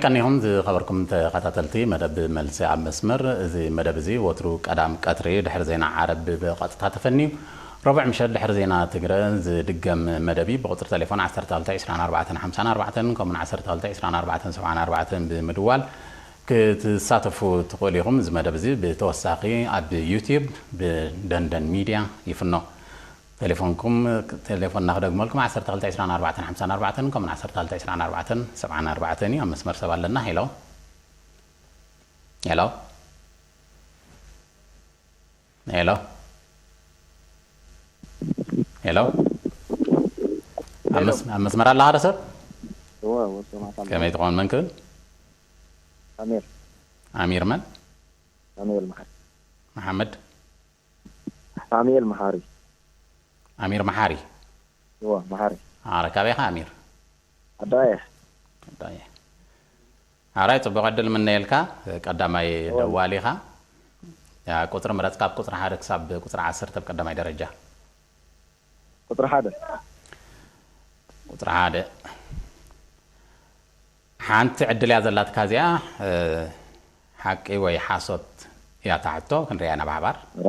ቀኒኹም ዝኸበርኩም ተኸታተልቲ መደብ መልሲ ኣብ መስመር። እዚ መደብ እዚ ወትሩ ቀዳም ቀትሪ ድሕሪ ዜና ዓረብ ብቐጥታ ተፈንዩ፣ ረቡዕ ምሸት ድሕሪ ዜና ትግረ ዝድገም መደብ እዩ። ብቁጽሪ ቴሌፎን ዓሰርተ ክልተ ዕስራን ኣርባዕተን ሓምሳን ኣርባዕተን ከምኡውን ዓሰርተ ክልተ ዕስራን ኣርባዕተን ሰብዓን ኣርባዕተን ብምድዋል ክትሳተፉ ትኽእሉ ኢኹም። እዚ መደብ እዚ ብተወሳኺ ኣብ ዩቲዩብ ብደንደን ሚድያ ይፍኖ። ቴሌፎንኩም፣ ቴሌፎንና ክደግመልኩም፣ ዓሰርተ ክልተ ዕስራን ኣርባዕተን ሓምሳን ኣርባዕተን ከምኡውን ዓሰርተ ክልተ ዕስራን ኣርባዕተን ሰብዓን ኣርባዕተን እዩ። ኣብ መስመር ሰብ ኣለና። ሄሎ፣ ሄሎ፣ ሄሎ፣ ሄሎ። ኣብ መስ-፣ ኣብ መስመር ኣለኻ ዶ ሰብ? እወ፣ እወ፣ ሰማዕካ ኣለኹ። ከመይ ትኸውን? መን ክብል? ኣሚር። ኣሚር መን? ኣሚር መሓሪ። መሓመድ? ሳሙኤል መሓሪ። ኣሚር መሓሪ። እወ፣ መሓሪ። ኣረ፣ ካበይ ኢኻ ኣሚር? ኣዳየ። ኣዳየ። ኣራይ፣ ጽቡቕ ዕድል ምነየልካ። ቀዳማይ እወ። ደዋሊ ኢኻ። ያ፣ ቁጽሪ ምረጽ፣ ካብ ቁጽሪ ሓደ ክሳብ ቁጽሪ ዓሰርተ ኣብ ቀዳማይ ደረጃ። ቁጽሪ ሓደ። ቁጽሪ ሓደ። ሓንቲ ዕድል እያ ዘላትካ እዚኣ፣ እ፣ ሓቂ ወይ ሓሶት እያ እታ ሕቶ፣ ክንሪኣ ኢና ብሓባር። እረ።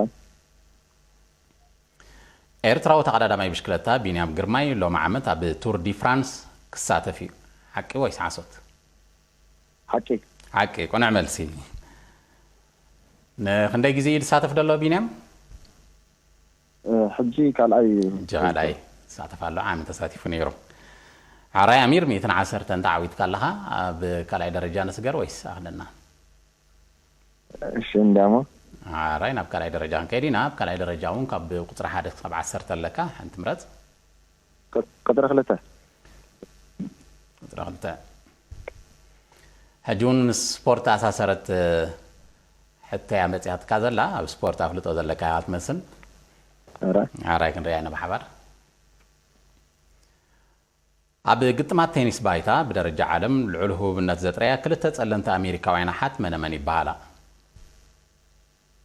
ኤርትራዊ ተቐዳዳማይ ብሽክለታ ቢንያም ግርማይ ሎሚ ዓመት ኣብ ቱር ዲ ፍራንስ ክሳተፍ እዩ። ሓቂ ወይስ ሓሶት? ሓቂ። ሓቂ፣ ቅኑዕ መልሲ። ንክንደይ ግዜ እዩ ዝሳተፍ ዘሎ ቢንያም? እ፣ ሕጂ ካልኣይ እዩ። ሕጂ ካልኣይ ይሳተፍ ኣሎ፣ ዓሚ ተሳቲፉ ነይሩ። ኣራይ ኣሚር፣ ሚእትን ዓሰርተ እንተ ዓዊትካ ኣለኻ፣ ኣብ ካልኣይ ደረጃ ንስገር ወይስ ኣኽለና? እሺ፣ እንዲያሞ። ኣራይ ናብ ካልኣይ ደረጃ ክንከይድ ኢና። ኣብ ካልኣይ ደረጃ እውን ካብ ቁጽሪ ሓደ ክሳብ ዓሰርተ ኣለካ፣ ሓንቲ ምረጽ። ቁ-፣ ቁጽሪ ክልተ። ቁጽሪ ክልተ። ሕጂ እውን ምስ ስፖርት ኣሳሰረት፣ እ፣ ሕቶ እያ መጽያትካ ዘላ። ኣብ ስፖርት ኣፍልጦ ዘለካ ኢኻ ትመስል። ኧረ። ኣራይ ክንሪኣ ኢና ብሓባር። ኣብ ግጥማት ቴኒስ ባይታ ብደረጃ ዓለም ልዑል ህቡብነት ዘጥረያ ክልተ ጸለምቲ ኣሜሪካውያን ኣሓት መነመን ይበሃላ?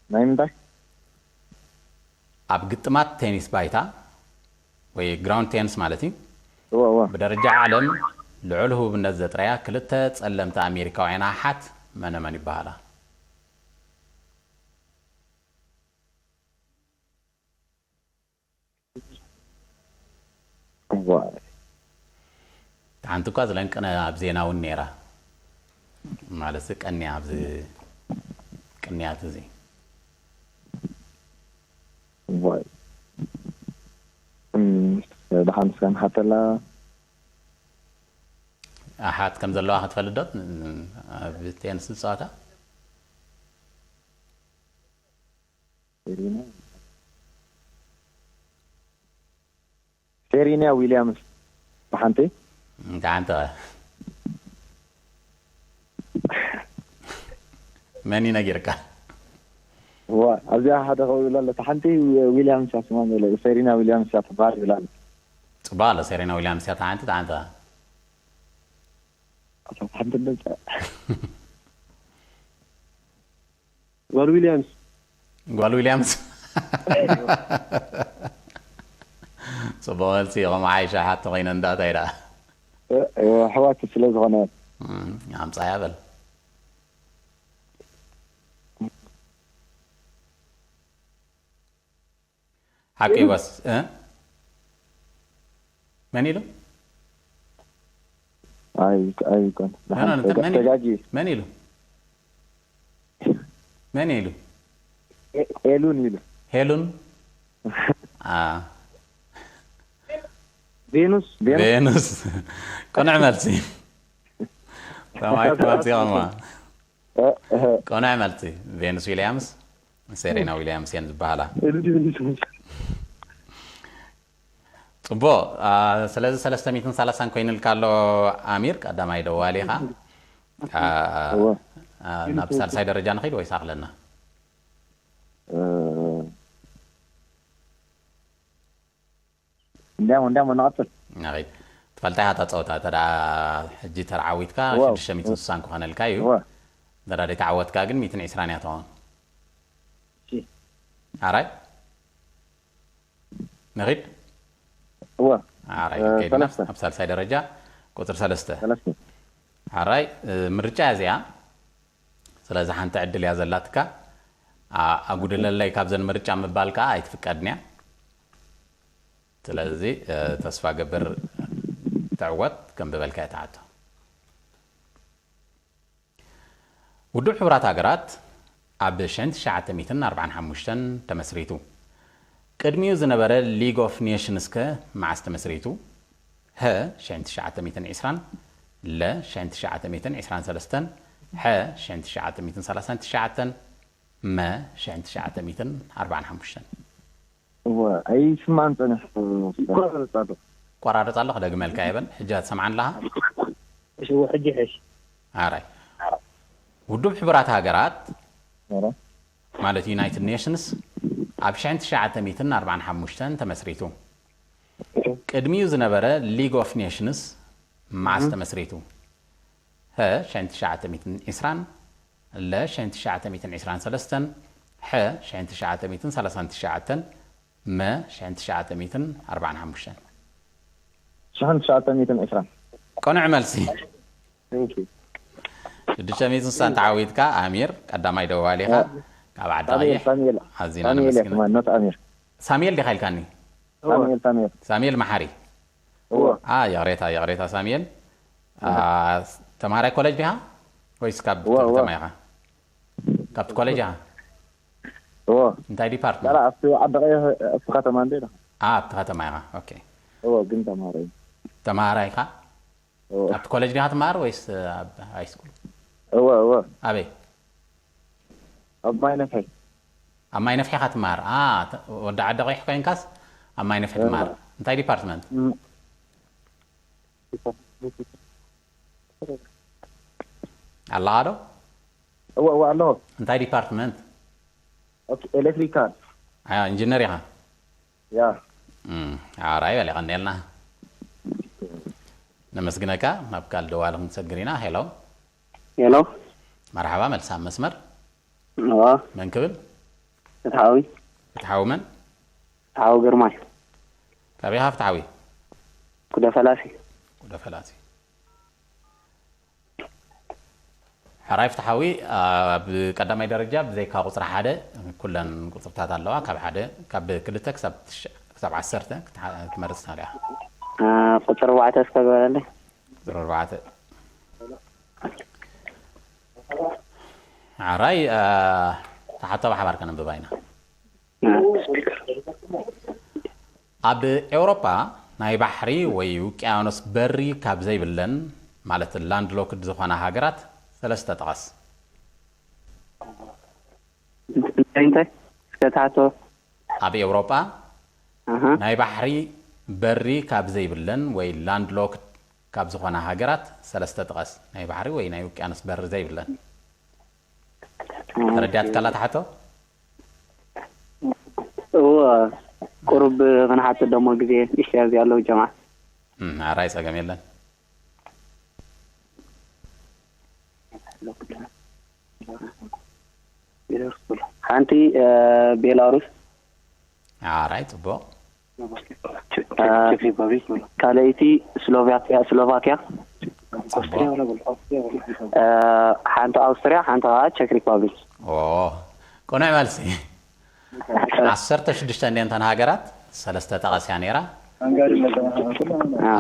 ናይ ምንታይ? ኣብ ግጥማት ቴኒስ ባይታ ወይ ግራውንድ ቴኒስ ማለት እዩ። እወ፣ እወ። ብደረጃ ዓለም ልዑል ህቡብነት ዘጥረያ ክልተ ጸለምቲ ኣሜሪካውያን ኣሓት መነመን ይበሃላ? እዋይ። ሓንቲ እኳ ዝለንቅነ ኣብ ዜና እውን ነይራ። ማለት ቀንያ ኣብዚ ቅንያት እዚ። እዋይ። እም፣ ደሓን እስከ ንሓተላ። ኣሓት ከም ዘለዋ ክትፈልጥ ዶ? ኣብ ቴንስ ዝጻወታ? ሴሪና፣ ሴሪና ዊልያምስ ብሓንቲ። እንተ ሓንቲ ኸ? መን እዩ ነጊርካ? እዋ፣ ኣብዚኣ ሓደ ከው ይብላ ኣሎ። እታ ሓንቲ ዊልያምስ እያ ስማ ዘሎ። ሴሪና ዊልያምስ እያ ትበሃል ይብላ ኣሎ። ጽቡቕ ኣሎ። ሴሪና ዊልያምስ እያ እታ ሓንቲ፣ እታ ሓንቲ ኸ? እታ ሓንቲ ድምጻ። ጓል ዊልያምስ። ጓል ዊልያምስ። ጽቡቕ መልሲ፣ ከምኡ ሓይሻ ሓቲ ኮይነ እንዳ እንታይ ደኣ። እ፣ እ፣ ኣሕዋት ስለ ዝኾነ። እም፣ ኣምጻያ በል። ሓቂ መን ኢሉ? ይወስ-፣ እ? መን ኢሉ? ኣይ፣ ኣይኮን። ኖ፣ ኖ፣ ደሓን ኖ፣ ተጋ-፣ መን ኢሉ? ተጋጊ። መን ኢሉ? መን ኢሉ? ኤ-፣ ኤሉን ኢሉ። ሄሉን? አ። ቬኑስ። ቬኑስ። ቬኑስ። ቅኑዕ መልሲ። ሰማይ መልሲ ይኾንዋ። እ፣ እ። ቅኑዕ መልሲ። ቬኑስ ዊልያምስ፣ ሴሬና ዊልያምስ እየን ዝበሃላ። ጽቡቕ። አ፣ ስለዚ ሰለስተ ሚእትን ሰላሳን ኮይኑልካ ኣሎ ኣሚር፣ ቀዳማይ ደዋሊ ኢኻ። አ፣ እወ። አ፣ ናብ ሳልሳይ ደረጃ ንኸይድ ወይስ ኣኽለና? እ፣ እንዲያም፣ እንዲያም ንቐጽል። ንኸይድ። ትፈልጣ ኢኻ እታ ጸወታ፣ እንተ ደኣ ሕጂ ተራ ዓዊትካ ዋው። ሽዱሽተ ሚእትን ስሳን ክኾነልካ እዩ። እወ። እንተ ደኣ ዘይተዓወትካ ግን ሚእትን ዕስራን እያ ትኸውን። እሺ። ኣራይ? ንኺድ? እወ። ኣራይ፣ እ፣ ከይድና ሰለስተ። ኣብ ሳልሳይ ደረጃ ቁጽሪ ሰለስተ። ሰለስተ። ኣራይ ምርጫ እያ እዚኣ። ስለዚ ሓንቲ ዕድል እያ ዘላትካ። ኣጉድለለይ ካብዘን ምርጫ ምባል ከዓ ኣይትፍቀድን እያ። ስለዚ ተስፋ ገብር ትዕወት። ከም ዝበልካ እያ ትሓቶ። ውድብ ሕቡራት ሃገራት ኣብ ሽሕን ትሽዓተ ሚእትን ኣርባዓን ሓሙሽተን ተመስሪቱ። ቅድሚኡ ዝነበረ ሊግ ኦፍ ኔሽንስ ከ መዓስ ተመስሪቱ? ሀ ሽሕን ትሽዓተ ሚእትን ዕስራን፣ ለ ሽሕን ትሽዓተ ሚእትን ዕስራን ሰለስተን፣ ሐ ሽሕን ትሽዓተ ሚእትን ሰላሳን ትሽዓተን፣ መ ሽሕን ትሽዓተ ሚእትን ኣርባዓን ሓሙሽተን። እወ ኣይስማዕን ጸኒሑ። ይቆራረጽ ኣሎ። ቆራረጽ ኣሎ። ክደግመልካ ይበል። ሕጂ ትሰምዓኒ ኣለኻ? እሺ እወ ሕጂ ይሕሽ። ኣራይ ውድብ ሕቡራት ሃገራት ኧረ ማለት ዩናይትድ ኔሽንስ ኣብ ሽሕን ትሽዓተ ሚእትን ኣርባዓን ሓሙሽተን ተመስሪቱ። ቅድሚኡ ዝነበረ ሊግ ኦፍ ኔሽንስ መዓስ ተመስሪቱ? ሀ ሽሕን ትሽዓተ ሚእትን ዕስራን፣ ለ ሽሕን ትሽዓተ ሚእትን ዕስራን ሰለስተን፣ ሐ ሽሕን ትሽዓተ ሚእትን ሰላሳን ትሽዓተን፣ መ ሽሕን ትሽዓተ ሚእትን ኣርባዓን ሓሙሽተን። ሽሕን ትሽዓተ ሚእትን ዕስራን። ቅኑዕ መልሲ። Thank you። ሽዱሽተ ሚእትን ስሳን ተዓዊትካ ኣሚር ቀዳማይ ደዋሊኻ ካብ ዓዲ ሳሙኤል ቀይሕ ሳሙኤል ኣዚና ሳሙኤል ነመስግነካ። የስማ not ኣሚር። ሳሙኤል ዲኻ ኢልካኒ? ሳሙኤል ሳሙኤል። ሳሙኤል መሓሪ። እወ አ ይቕሬታ ይቕሬታ ሳሙኤል። አ፣ ተምሃራይ ኮሌጅ ዲኻ ወይስ ካብ እወ፣ እወ። ከተማ ኢኻ? ካብቲ ኮሌጅ ኢኻ? እወ እንታይ ዲፓርትመንት? ዳላ ኣብቲ ዓዲ ቀይሕ ኣብቲ ከተማ እንደ ኢኻ። አ፣ ኣብቲ ከተማ ኢኻ። ኦኬ። እወ ግን ተማሃራይ። ተምሃራይ ኢኻ? እወ ኣብቲ ኮሌጅ ዲኻ ትመሃር ወይስ ኣብ ሃይ ስኩል? እወ እወ ኣበይ? ኣብ ማይ ነፍሒ። ኣብ ማይ ነፍሒ ኢኻ ትመሃር? አ፣ ተ-፣ ወዲ ዓዲ ቀይሕ ኮይንካስ ኣብ ማይ ነፍሒ ትመሃር? እንታይ ዲፓርትመንት? እም፣ ኣለኻ ዶ? እወ እወ ኣለኹ። እንታይ ዲፓርትመንት? ኦኬ ኤሌክትሪካል። አ፣ ኢንጂነር ኢኻ? ያ እም፣ ኣራይ በል የቐንየልና። ነመስግነካ። ናብ ካልእ ደዋሊ ክንሰግር ኢና። ሄሎ ሄሎ መርሓባ፣ መልሲ ኣብ መስመር። እዋ መን ክብል? ፍትሓዊ ፍትሓዊ መን? ፍትሓዊ ግርማይ ካበይ ኢኻ ፍትሓዊ? ኩደ ፈላሲ ኩደ ፈላሲ። ሕራይ ፍትሓዊ፣ ኣብ ቀዳማይ ደረጃ ብዘይካ ቁፅሪ ሓደ ኩለን ቁፅርታት ኣለዋ። ካብ ሓደ ካብ ክልተ ክሳብ ትሽ-፣ ክሳብ ዓሰርተ ክትሓ-፣ ክትመርፅ ትኽእል ኢኻ። ቁፅሪ ኣርባዕተ እስከ ግበረለይ። ቁፅሪ ኣርባዕተ። ሕራይ፣ እ፣ ተሓቶ ብሓባር ከነንብባ ኢና። ኣብ ኤውሮጳ ናይ ባሕሪ ወይ ውቅያኖስ በሪ ካብ ዘይብለን ማለት ላንድ ሎክድ ዝኾና ሃገራት ሰለስተ ጥቀስ። እንታይ እንታይ? እስከ ትሓቶ። ኣብ ኤውሮጳ ኣሃ። ናይ ባሕሪ በሪ ካብ ዘይብለን ወይ ላንድ ሎክድ ካብ ዝኾና ሃገራት ሰለስተ ጥቀስ። ናይ ባሕሪ ወይ ናይ ውቅያኖስ በሪ ዘይብለን። ተረዲኣትካላ ትሓቶ? እወ ቁሩብ ክንሓቶ ደሞ ግዜ እሺ ኣብዚ ኣለዉ ጀማዓ። እም፣ ኣራይ ጸገም የለን። ሓንቲ እ፣ ቤላሩስ ኣራይ ጽቡቕ። እ፣ ካልኣይቲ ስሎቫኪያ ስሎቫኪያ ጽቡቕ። እ፣ ሓንቲ ኣውስትሪያ ሓንቲ ከዓ ቸክ ሪፓብሊክ። ኦ፣ ቅኑዕ መልሲ። ዓሰርተ ሽዱሽተ እንዴ እንተን ሃገራት ሰለስተ ጠቐስያ ነይራ።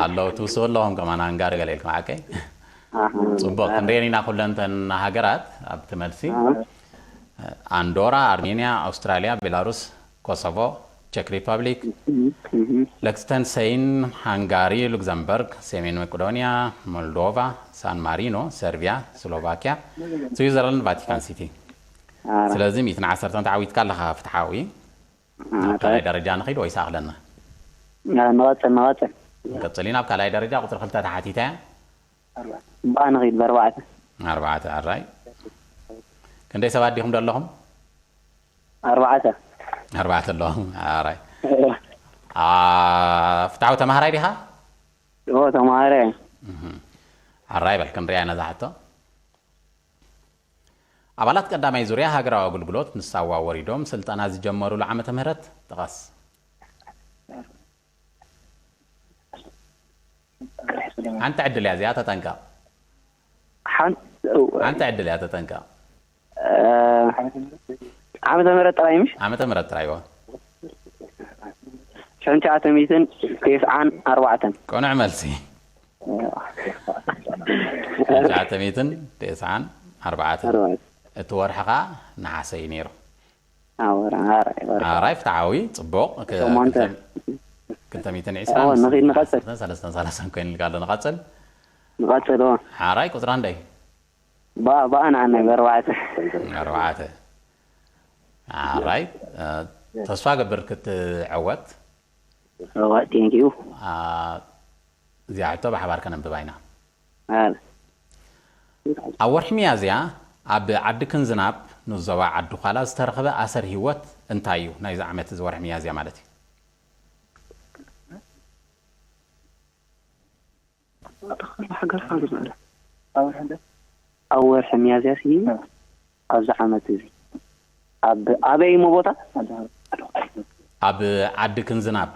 ኣለዉ ትውስቡ ኣለኹም ከማን ሃንጋሪ ገለ ኢልኩም ሓቀይ። ጽቡቕ ክንሪኤን ኢና ኩለን እተን ሃገራት ኣብቲ መልሲ። ኣንዶራ፣ ኣርሜንያ፣ ኣውስትራልያ፣ ቤላሩስ፣ ኮሶቮ፣ ቸክ ሪፐብሊክ፣ ለክስተንሰይን፣ ሃንጋሪ፣ ሉክዘምበርግ፣ ሰሜን መቄዶንያ፣ ሞልዶቫ፣ ሳን ማሪኖ፣ ሰርቢያ፣ ስሎቫኪያ፣ ስዊዘርላንድ፣ ቫቲካን ሲቲ። ስለዚ ሚእትን ዓሰርተን ተዓዊትካ ኣለኻ ፍትሓዊ። ናብ ካልኣይ ደረጃ ንኺድ ወይስ ኣኽለና? ንቐጽል ንቐጽል። ንቀጽል ኢና። ኣብ ካልኣይ ደረጃ ቁጽሪ ክልተ ተሓቲታ እያ። ብኣ ንኺድ ብኣርባዕተ። ኣርባዕተ ኣራይ። ክንደይ ሰባት ዲኹም ዶ ኣለኹም? ኣርባዕተ። ኣርባዕተ ኣለኹም ኣራይ። ኣ፣ ፍትሓዊ ተማሃራይ ዲኻ? ኦ ተማሃራይ። ኣራይ በል ክንሪኣ ኢና እዛ ሕቶ። ኣባላት ቀዳማይ ዙርያ ሃገራዊ ኣገልግሎት ንሳዋ ወሪዶም ስልጠና ዝጀመሩሉ ዓመተ ምህረት ጥቐስ። ሓንቲ ዕድል እያ እዚኣ፣ ተጠንቀቕ። ሓንቲ ሓንቲ ዕድል እያ፣ ተጠንቀቕ። ዓመተ ምህረት ጥራይ ምሽ ዓመተ ምህረት ጥራይ እዋ። ሽሕን ትሽዓተ ሚእትን ተስዓን ኣርባዕተን። ቅኑዕ መልሲ። ትሽዓተ ሚእትን ተስዓን ኣርባዕተን። እቲ ወርሒ ኸዓ ነሓሰ እዩ ነይሩ። ኣራይ ፍትሓዊ። ፅቡቕ። ክልተ ሚእትን ዕስራን ሰለስተን ሰላሳን ኮይኑ ኢልካ ኣሎ። ንቐፅል። ንቐፅል። ሓራይ ቁፅራ እንደይ? ብኣ ንዓናይ ብኣርባዕተ። ኣርባዕተ። ሓራይ ተስፋ ገብር ክትዕወት። እዋ ቴንኪዩ። እዚኣ ሕቶ ብሓባር ከነንብባ ኢና። ኣብ ወርሒ ሚያዝያ ኣብ ዓዲ ክንዝናብ ንዞባ ዓዲ ዃላ ዝተረኸበ ኣሰር ህይወት እንታይ እዩ? ናይዚ ዓመት እዚ ወርሒ ሚያዝያ ማለት እዩ። ኣብ ወርሒ ሚያዝያ ሲ ኣብዚ ዓመት እዚ ኣብ ኣበይ እሞ ቦታ ኣብ ዓዲ ክንዝናብ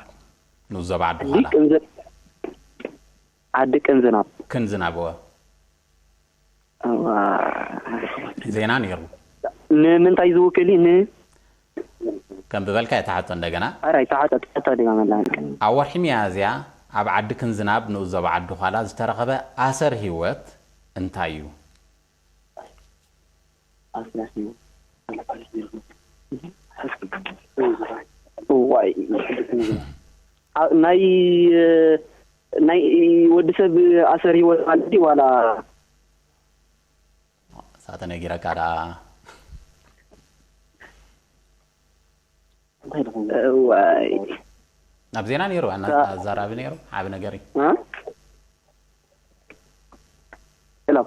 ንዞባ ዓዲ ዓዲ ዃላ ቅንዝን ዓዲ ቅንዝናብ ክንዝናብ እወ እዋ፣ ዜና ነይሩ። ንምንታይ ዝውክል እዩ? ን ከም ብበልካ እታ ሕቶ እንደገና። ኣራይ ተሓጠ ተሓጠ ዲጋ መላን ኣብ ወርሒ ሚያዝያ ኣብ ዓዲ ክንዝናብ ንኡስ ዞባ ዓዲ ዃላ ዝተረኸበ ኣሰር ህይወት እንታይ እዩ? ዋይ ኣ- ናይ ናይ ወዲ ሰብ ኣሰር ህይወት ማለት ድዩ ዋላ ሳተ ነጊረካ ደኣ ዋይ ናብ ዜና ነይሩ ኣና ኣዛራቢ ነይሩ ዓቢ ነገር እዩ። እ? ሄሎ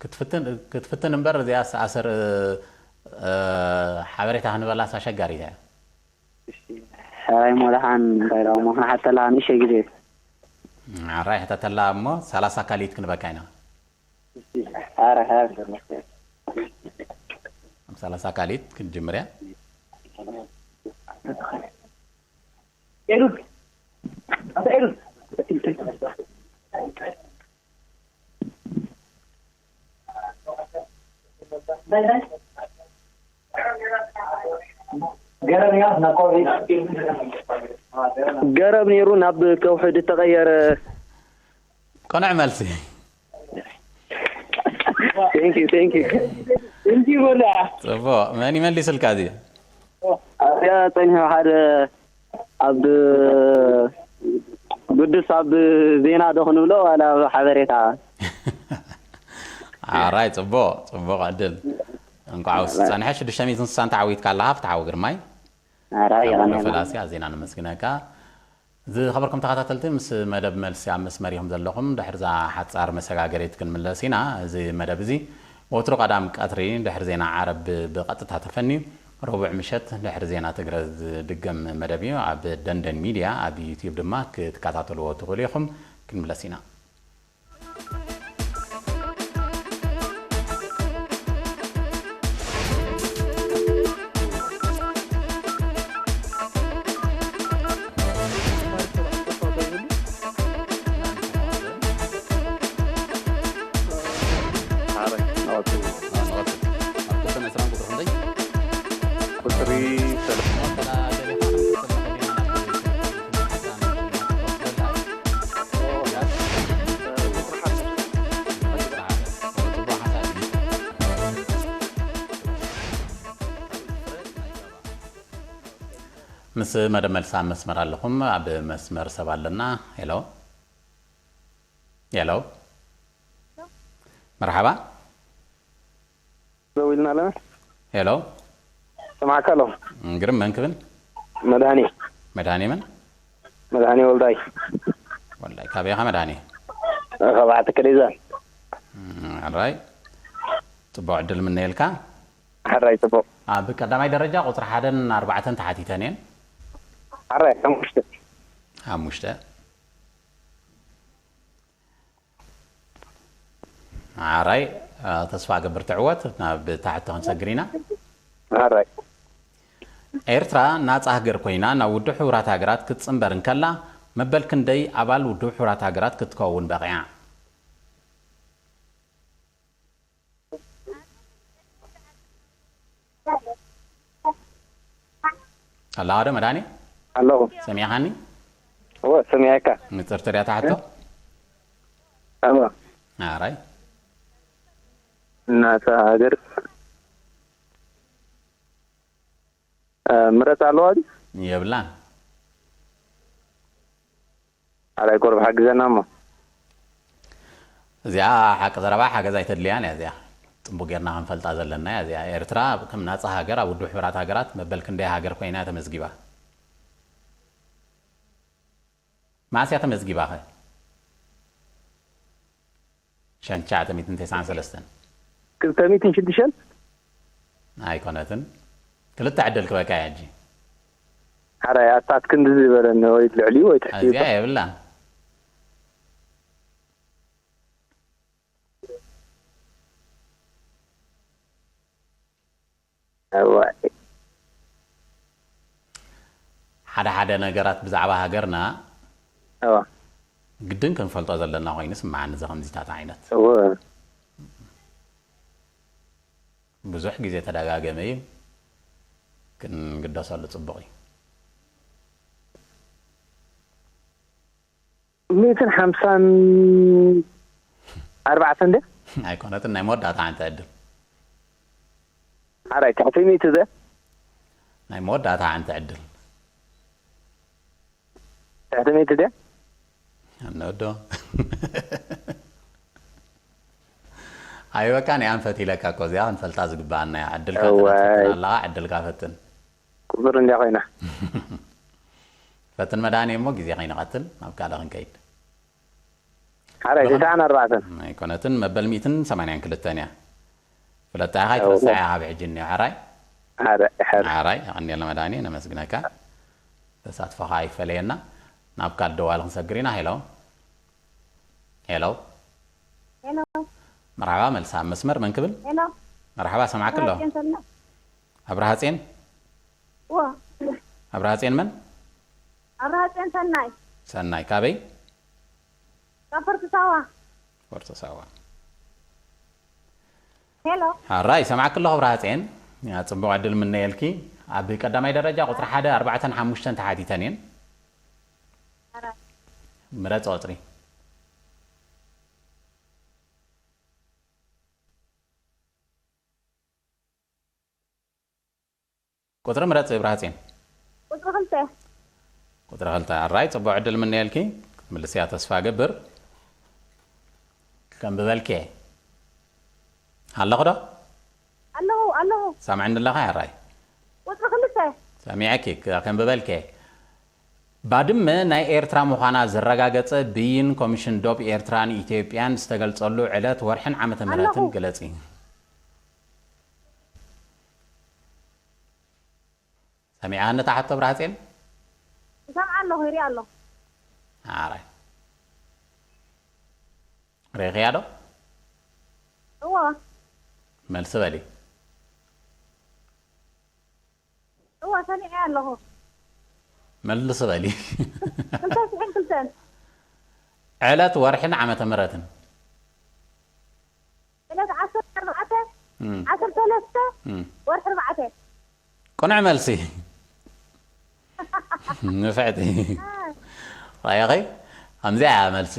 ክትፍትን ክትፍትን እምበር እዚኣ ኣሰር ሓበሬታ ክንበላስ ኣሸጋሪት እያ። ሕራይ ሞ ደሓን እንታይ ደኣ እሞ ክንሓተላ ንእሽተይ ግዜ ሕራይ ሕተተላ እሞ ሰላሳ ካልኢት ክንበካ ኢና። ኧረ ሕራይ ኣብ ሰላሳ ካልኢት ክንጅምር እያ። ኤሉል ኣታ ኤሉል ገረብ ነይሩ ናብ ከውሒ ዝተቐየረ። ቅኑዕ መልሲ። Thank you, thank you. ፅቡቕ። መን ይመሊስልካ እዚ? ኣብዚኣ ፀኒሑ ሓደ ኣብ ግዱስ ኣብ ዜና ዶ ክንብሎ ዋላ ኣብ ሓበሬታ ኣራይ ፅቡቕ ፅቡቕ ዕድል እንኳዕ ውስ ፀንሐ ሽዱሽተ ሚእትን ስሳን ተዓዊትካ ኣለኻ ፍትሓዊ ግርማይ ኣራይ ካብ የቐንየና ፈላሲ ኣዜና ነመስግነካ ዝኸበርኩም ተኸታተልቲ ምስ መደብ መልሲ ኣብ መስመር ኢኹም ዘለኹም ድሕርዛ ሓፃር መሰጋገሪት ክንምለስ ኢና እዚ መደብ እዚ ወትሩ ቀዳም ቀትሪ ድሕሪ ዜና ዓረብ ብቐጥታ ተፈንዩ ረቡዕ ምሸት ድሕሪ ዜና ትግረ ዝድገም መደብ እዩ ኣብ ደንደን ሚድያ ኣብ ዩትዩብ ድማ ክትከታተልዎ ትኽእሉ ኢኹም ክንምለስ ኢና ምስ መደብ መልሲ ኣብ መስመር ኣለኹም ኣብ መስመር ሰብ ኣለና ሄሎ ሄሎ መርሓባ ደው ኢልና ኣለና ሄሎ ሰማዕካ ኣሎ ግርም መን ክብል መድሃኒ መድሃኒ መን መድሃኒ ወልዳይ ወልዳይ ካበይ ኢኻ መድሃኒ ከባዕቲ ከደዛን ኣራይ ፅቡቅ ዕድል ምነየልካ ሓራይ ፅቡቅ ኣብ ቀዳማይ ደረጃ ቁፅሪ ሓደን ኣርባዕተን ተሓቲተን እየን ሓራይ ሓሙሽተ ሓሙሽተ ሓራይ ተስፋ ገብር ትዕወት ናብ ታሕቲ ክንሰግር ኢና ሓራይ ኤርትራ ናጻ ሃገር ኮይና ናብ ውድብ ሕቡራት ሃገራት ክትጽንበር እንከላ መበል ክንደይ ኣባል ውድብ ሕቡራት ሃገራት ክትከውን በቒዓ? ኣላ ዶ መድሃኔ? ኣለኹ። ሰሚዕኻኒ? እወ፣ ሰሚዐካ። ንጽር ትሪያ ትሓቶ? እወ። ኣራይ። ናጻ ሃገር፣ እ፣ ምረጻ ኣለዋ ድዩ? የብላን። ኣራይ፣ ቁሩብ ሓግዘና እሞ። እዚኣ ሓቂ ዘረባ ሓገዝ ኣይተድልያን እያ። እዚኣ ጽቡቕ ጌርና ክንፈልጣ ዘለና እያ። እዚኣ ኤርትራ ከም ናጻ ሃገር ኣብ ውድብ ሕቡራት ሃገራት መበል ክንደይ ሃገር ኮይና እያ ተመዝጊባ? መዓስ እያ ተመዝጊባ ኸ? ሸን ትሽዓተ ሚእትን ተስዓን ሰለስተን። ክልተ ሚእትን ሽዱሽተን? ኣይኮነትን። ክልተ ዕድል ክበካ እያ ሕጂ። ሓራይ ኣስታት ክንዲ ዝበለኒ ወይ ልዕሊኡ ወይ ትሕቲ እዚኣ የብላን። እዋይ። ሓደ ሓደ ነገራት ብዛዕባ ሃገርና እዋ። ግድን ክንፈልጦ ዘለና ኮይኑ ስምዓኒ፣ እዚ ከምዚታት ዓይነት። እወ። ብዙሕ ግዜ ተደጋገመ እዩ፣ ክንግደሰሉ ጽቡቕ እዩ። ሚእትን ሓምሳን ኣርባዕተን ድያ? ኣይኮነትን፣ ናይ መወዳእታ ሓንቲ ዕድል። ሓራይ ትሕቲ ሚእቲ ዘ? ናይ መወዳእታ ሓንቲ ዕድል። ትሕቲ ሚእቲ ድያ? ኣነዶ። ኣይበቃን እያ ኣንፈት ኢለካ እኮ፣ እዚኣ ክንፈልጣ ዝግብኣና እያ። ዕድልካ እዋይ። ተፈትን ኣለኻ፣ ዕድልካ ፈትን። ቁጽሪ እንድያ ኮይና። ፈትን መድሃኔ እሞ ግዜ ከይንቐትል ናብ ካልእ ክንከይድ። ሓራይ ትስዓን ኣርባዕተን። ኣይኮነትን፣ መበል ሚእትን ሰማንያን ክልተን እያ። ፍለጣ ኢኻ፣ ኣይትረስዕ እዋ። ኢኻ ኣብ ሕጂ እኒኦ፣ ሓራይ? ሓራይ፣ ሓራይ። ሓራይ፣ የቐንየልና መድሃኔ፣ ነመስግነካ። ተሳትፎኻ ኣይፈለየና። ናብ ካልእ ደዋሊ ክንሰግር ኢና። ሄሎ። ሄሎ። ሄሎ። መርሓባ፣ መልሲ ኣብ መስመር፣ መን ክብል? ሄሎ። መርሓባ፣ ሰማዕኪ ኣለኹ። ኣብርሃ ጽዮን ሰናይ። ኣብርሃ ጽዮን? እዎ። ኣብርሃ ጽዮን መን? ኣብርሃ ጽዮን ሰናይ። ሰናይ፣ ካበይ? ካብ ፎርቶ ሳዋ። ፎርቶ ሳዋ። ሄሎ። ሓራይ፣ ይሰማዕኪ ኣለኹ ብርሃጼን። ያ፣ ጽቡቕ ዕድል ምነየልኪ። ኣብ ቀዳማይ ደረጃ ቁጽሪ ሓደ፣ ኣርባዕተን ሓሙሽተን ተሓቲተን እየን። ሓራይ። ምረጽ ቁጽሪ። ቁጽሪ ምረጽ ብርሃጼን። ቁጽሪ ክልተ። ቁጽሪ ክልተ። ኣራይ፣ ጽቡቕ ዕድል ምነየልኪ። ክትምልስያ ተስፋ እገብር። ከንብበልኪ እየ። ኣለኹ ዶ? ኣለኹ፣ ኣለኹ። ሰምዕኒ ኣለኻ ኣራይ? ቁጽሪ ክልተ። ሰሚዐኪ፣ ከ-፣ ከንብበልኪ እየ። ባድመ ናይ ኤርትራ ምዃና ዘረጋገጸ ብይን ኮሚሽን ዶብ ኤርትራን ኢትዮጵያን ዝተገልጸሉ ዕለት፣ ወርሕን ዓመተ ምህረትን ኣለኹ። ግለጺ። ሰሚዓኒ እታ ሕቶ ብርሃጼን? ይሰምዓ ኣለኹ፣ ይሪኣ ኣለኹ። ኣራይ። ርኢኽያ ዶ? እወ። መልሲ በሊ። እወ፣ ሰሚዐ ኣለኹ። መልሲ በሊ። ክልተ ሽሕን ክልተን። ዕለት፣ ወርሕን ዓመተ ምህረትን። ዕለት ዓሰርተ ኣርባዕተ፣ እም። ዓሰርተ ሰለስተ፣ እም። ወርሒ ኣርባዕተ። ቅኑዕ መልሲ። ንፍዕቲ። ራእኺ? ከምዚኣ እያ መልሲ።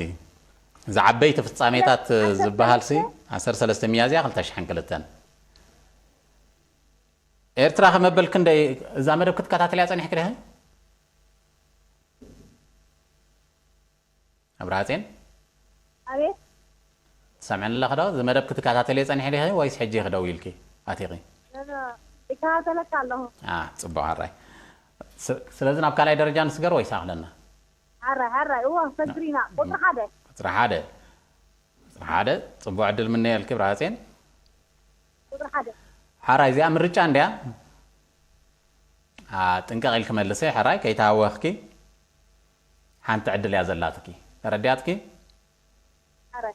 እዚ ዓበይቲ ፍጻሜታት ዝበሃል ሲ፣ ዓሰርተ ሰለስተ ሚያዝያ ክልተ ሽሕን ክልተን። ኤርትራ ከ መበል ክንደይ እዛ መደብ ክትከታተልያ ጸኒሕኪ ዲኺ? ኣብርሃጼን? ኣቤት። ትሰምዕኒ ኣለኺ ዶ? እዚ መደብ ክትከታተልዮ ጸኒሒ ዲኺ ወይስ ሕጂ ኢኺ ደው ኢልኪ ኣቲኺ? ኖ፣ ኖ፣ ይከታተለካ ኣለኹ። አ፣ ጽቡቕ፣ ኣራይ። ስ-፣ ስለዚ ናብ ካልኣይ ደረጃ ንስገር ወይስ ኣኽለና? ኣራይ፣ ኣራይ፣ እወ፣ ሰግሪና። ቁጽሪ ሓደ። ቁጽሪ ሓደ። ቁጽሪ ሓደ፣ ጽቡቕ ዕድል ምነየልኪ ብርሃጼን። ቁጽሪ ሓደ። ሓራይ፣ እዚኣ ምርጫ እንድያ። አ፣ ጥንቅቕ ኢልኪ መልሲ፣ ሕራይ ከይተሃወኽኪ። ሓንቲ ዕድል እያ ዘላትኪ። ተረዲኣትኪ? ኣረ።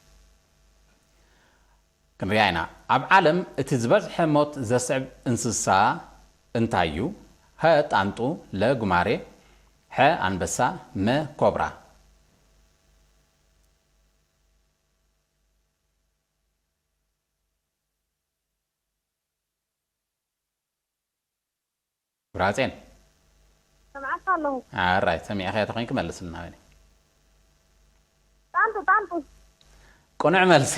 ክንሪኣ ኢና። ኣብ ዓለም እቲ ዝበዝሐ ሞት ዘስዕብ እንስሳ እንታይ እዩ? ሀ ጣንጡ፣ ለ ጉማሬ፣ ሐ ኣንበሳ፣ መ ኮብራ። ብራጼን። ኣለኹ። ኣራይ፣ ሰሚዕኻዮ ተኾይንኪ መልስልና በሊ። ጣንጡ፣ ጣንጡ። ቅኑዕ መልሲ።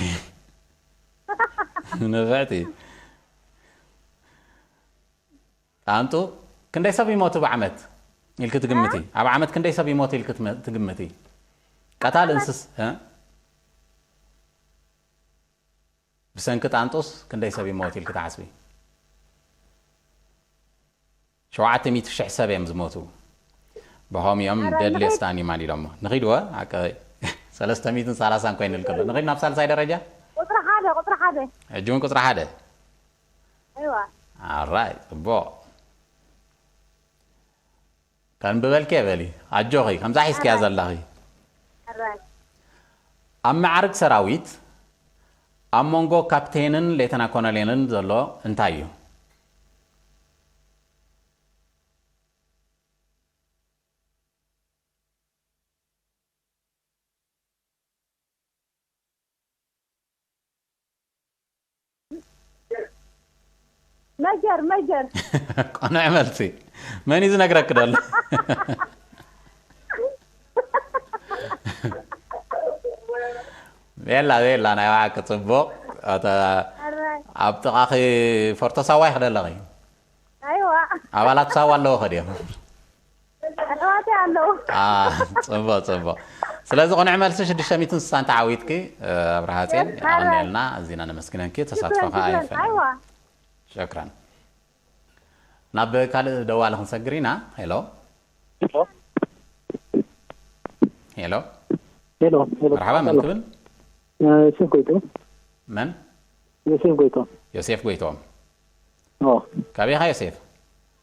ንፍዕቲ። ጣንጡ፣ ክንደይ ሰብ ይሞቱ ብዓመት ኢልኪ ትግምቲ? ኣብ ዓመት ክንደይ ሰብ ይሞቱ ኢልኪ ትመ-፣ ትግምቲ? ቀታል እንስስ-፣ እ? ብሰንኪ ጣንጡስ ክንደይ ሰብ ይሞት ኢልኪ ትሓስቢ? ሸውዓተ ሚእቲ ሽሕ ሰብ እዮም ዝሞቱ። ብኸም እዮም ኣረ፣ ንኺድ። ደድሌስት ኣኒማል ኢሎሞ። ንኺድዎ፣ ኣቀ-፣ ሰለስተ ሚእትን ሰላሳን ኮይኑ ኢልክሎ። ንኺድ ናብ ሳልሳይ ደረጃ? ቁፅሪ ሓደ፣ ቁፅሪ ሓደ። ሕጂ እውን ቁፅሪ ሓደ? ኣይዋ። ኣራይ፣ ፅቡቕ። ከንብበልኪ እየ በሊ። ኣጆኺ፣ ከምዛ ሒዝክያ ኣራይ። ዘለኺ። ኣራይ። ኣብ መዓርግ ሰራዊት፣ ኣብ መንጎ ካፕቴንን ሌተና ኮሎኔልን ዘሎ እንታይ እዩ? መጀር፣ መጀር። ቅኑዕ መልሲ። መን እዩ ዝነግረኪ ደሎ? ቤላ፣ ቤላ፣ ናይ ብሓቂ ጽቡቕ። ኣታ ኣራይ። ኣብ ጥቓኺ ፎርቶ ሳዋ ኢኺ ደለኺ? ኣይዋ። ኣባላት ሳዋ ኣለዎ ኸድዮም? ኣሕዋተይ ኣለዉ። አ፣ ጽቡቕ፣ ጽቡቕ። ስለዚ ቅኑዕ መልሲ ሽዱሽተ ሚእትን ስሳን ተዓዊትኪ፣ እ፣ ኣብርሃ ጽዮን፣ ኣራይ። የቐንየልና፣ ኣዚና ነመስግነኪ፣ ተሳትፎኻ ሽክረን፣ ሽክረን። ኣይፈለን። ኣይዋ። ሸክረን። ናብ ካልእ ደዋሊ ክንሰግር ኢና። ሄሎ። ሄሎ። ሄሎ፣ ሄሎ። መርሓባ፣ መን ሄሎ። ክብል? እ፣ ዮሴፍ ጎይቶም። መን? ዮሴፍ ጎይቶም። ዮሴፍ ጎይቶም። ኦ። ካበይ ኢኻ ዮሴፍ?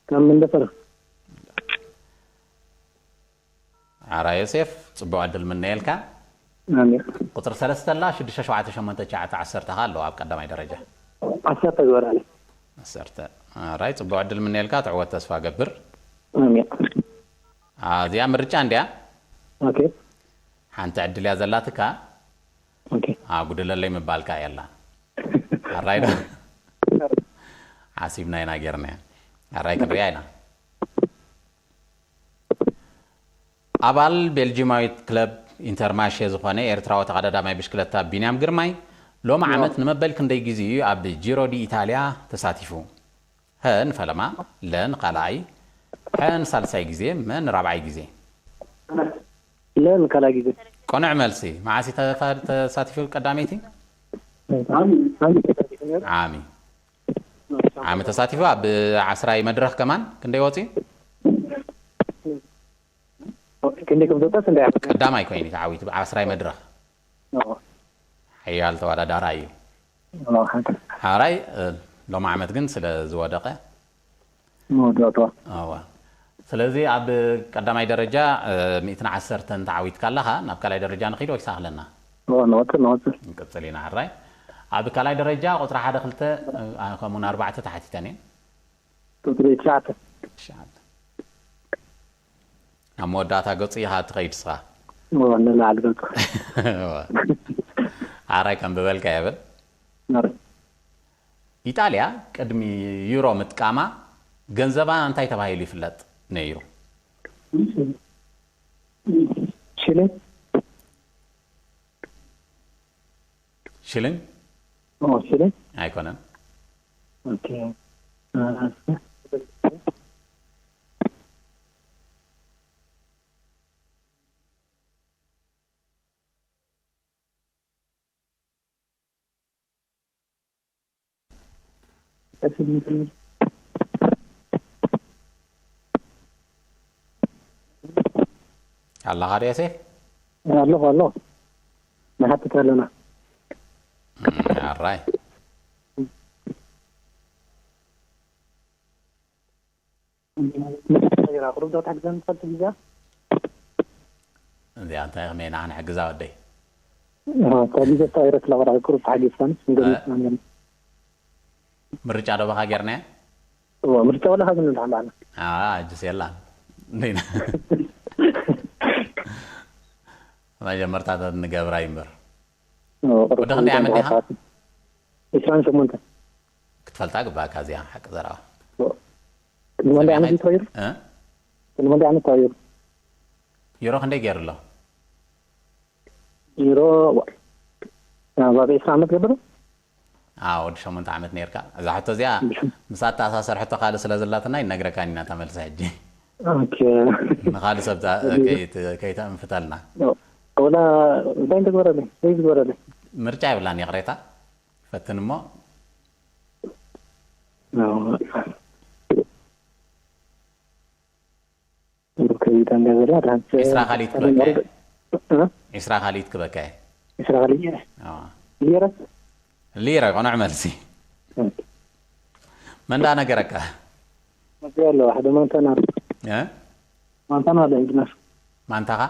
ካብ መንደፈራ። ኣራ ዮሴፍ፣ ጽቡቕ ዕድል ምነየልካ። ኣሜን። ቁጽሪ ሰለስተ ኣላ፣ ሽዱሽተ ሸውዓተ ሸሞንተ ትሽዓተ ዓሰርተ ከኣ ኣለዋ ኣብ ቀዳማይ ደረጃ። ዓሰርተ ግበራለይ። ዓሰርተ። ኣራይ፣ ጽቡቕ ዕድል ምነየልካ፣ ትዕወት ተስፋ ገብር። ኣሜን። አ፣ እዚኣ ምርጫ እንድያ? ኦኬ። ሓንቲ ዕድል እያ ዘላትካ። ኦኬ። ኣጉድለለይ ምባልካ የላን። ኣራይ ዶ? ሓሲብና ኢና ጌርናያ። ኣራይ ክንሪኣ ኢና። ኣባል ቤልጂማዊት ክለብ ኢንተርማሼ ዝኾነ ኤርትራዊ ተቐዳዳማይ ብሽክለታ ቢንያም ግርማይ፣ ሎሚ ዓመት ንመበል ክንደይ ግዜ እዩ ኣብ ጂሮ ዲ ኢታልያ ተሳቲፉ? ሀ ንፈለማ፣ ለ ንኻልኣይ፣ ሐ ንሳልሳይ ግዜ፣ መ ንራብዓይ ግዜ። ለ ንካልኣይ ግዜ። ቅኑዕ መልሲ። መዓስ እዩ ተፋ-፣ ተሳቲፉ ቀዳመይቲ? ዓሚ፣ ዓሚ ተሳቲፉ ነይሩ። ዓሚ። ዓሚ ተሳቲፉ ኣብ ዓስራይ መድረኽ ከማን ክንደይ ወፂኡ? ክንደይ ከም ዝወፀ ክንደይ ዓመት? ቀዳማይ ኮይኑ ተዓዊቱ ኣብ ዓስራይ መድረኽ። ኦ። ሓያል ተወዳዳራይ እዩ። ኦ፣ ሓቂ። ሓራይ፣ እ፣ ሎም ዓመት ግን ስለ ዝወደቐ። ዝወደቐ። እዋ። ስለዚ ኣብ ቀዳማይ ደረጃ፣ እ፣ ሚእትን ዓሰርተን ተዓዊትካ ኣለኻ፣ ናብ ካልኣይ ደረጃ ንኺድ ወይስ ኣኽለና? ኦ፣ ንቐጽል፣ ንቐጽል። ንቅጽል ኢና፣ ሕራይ። ኣብ ካልኣይ ደረጃ ቁጽሪ ሓደ፣ ክልተ፣ እ፣ ከምኡውን ኣርባዕተ ተሓቲተን እየን። ቁጽሪ ትሽዓተ። ትሽዓተ። ኣብ መወዳእታ ገጹ ኢኻ ትኸይድ ንስኻ። እወ፣ ንላዕሊ ገጹ። እወ። ኣራይ ከም ዝበልካ የብል። ኣረ። ኢጣልያ ቅድሚ ዩሮ ምጥቃማ ገንዘባ እንታይ ተባሂሉ ይፍለጥ ነይሩ? ሽሊንግ። ሽሊንግ? ኦ፣ ሽሊንግ። ኣይኮነን። ኦኬ። እ፣ ኣለኻ ድያ ሴፍ? ኣለኹ፣ ኣለኹ። ንሓትት ኣለና። እም፣ ኣራይ። ቁሩብ ዶ ክትሕግዘኒ ትኽእል ግዜ? እዚኣ እንታይ ከመይ ኢና ክንሕግዛ ወደይ? ኣሃ፣ ካብ ግዜ ተቐይረት ለቕራ ቁሩብ ተሓጊዝካኒ፣ ንገሊጽ እ? ነገር። ምርጫ ዶ በኻ ጌርናዮ? እዎ፣ ምርጫ ወላ ካብ ንብላ ኣላ። ኣዋ፣ ሕጅስ የላን። እንዴና? መጀመርታ ንገብራ እዩ እምበር። እዎ፣ ቁሩብ ወዲ ክንደይ ዓመት ዲኻ? ሓሳብ። ዕስራን ሸሞንተን። ክትፈልጣ ግባእካ እዚኣ፣ ሓቂ ዘረባ። እዎ። ቅድሚ ክንደይ ዓመት እዩ ተቐይሩ? እ? ቅድሚ ክንደይ ዓመት ካብ ዩሮ? ዩሮ ክንደይ ገይሩ ኣሎ? ዩሮ ኣብ ዕስራ ዓመት ገበረ። ኣዎ፣ ወዲ ሸሞንተ ዓመት ነርካ። እዛ ሕቶ እዚኣ ምስ ኣተኣሳሰር ሕቶ ካልእ ስለ ዘላትና ይነግረካ ኢና እታ መልሲ ሕጂ። ኦኬ። ንኻልእ ሰብ ታ- ከይት- ከይተእንፍተልና። ወላ እንታይ ትግበረለይ? ወይ ትግበረለይ? ምርጫ የብላን፣ ይቕሬታ። ፈትን እሞ። ከይዳ እንዳ ዘላ ዳንስ ዒስራ ካልኢት ክበካ እየ። እ? ዒስራ ካልኢት ክበካ እየ። ዒስራ ካልኢት እየ። ኣዎ። ሊረ? ሊረ ቅኑዕ መልሲ። መን ዳ ነገረካ? መጽእ ኣለዋ ሓደ ማንታና እ? ማንታና ኣለ ኢንጂነር ማንታኻ?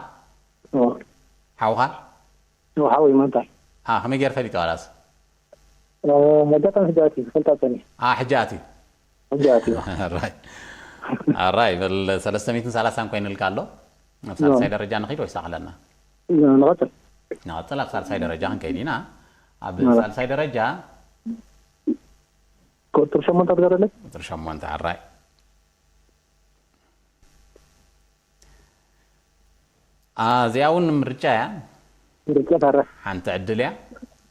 ኦ ሓውኻ? ኦ ሓወይ ማንታ ኣ ከመይ ገይር ፈሊጦ ዋላስ? እ፣ ኣጋጣሚ ሕጂ ኣትዩ ክፈልጣ ጸኒ ኣ ሕጂ ኣትዩ። ሕጂ ኣትዩ ኣራይ ኣራይ በል ሰለስተ ሚእትን ሰላሳን ኮይንልካ ኣሎ። ኣብ ሳልሳይ ደረጃ ንኺድ ወይስ ኣኽለና? ንቐጽል ንቐጽል ኣብ ሳልሳይ ደረጃ ክንከይድ ኢና። ኣብ ማለት። ሳልሳይ ደረጃ ቁጥር ሸሞንተ ትገረለይ ቁጥሪ ሸሞንተ ኣራይ። ኣዚኣ እውን ምርጫ እያ። ርቀት ኣረ ሓንቲ ዕድል እያ።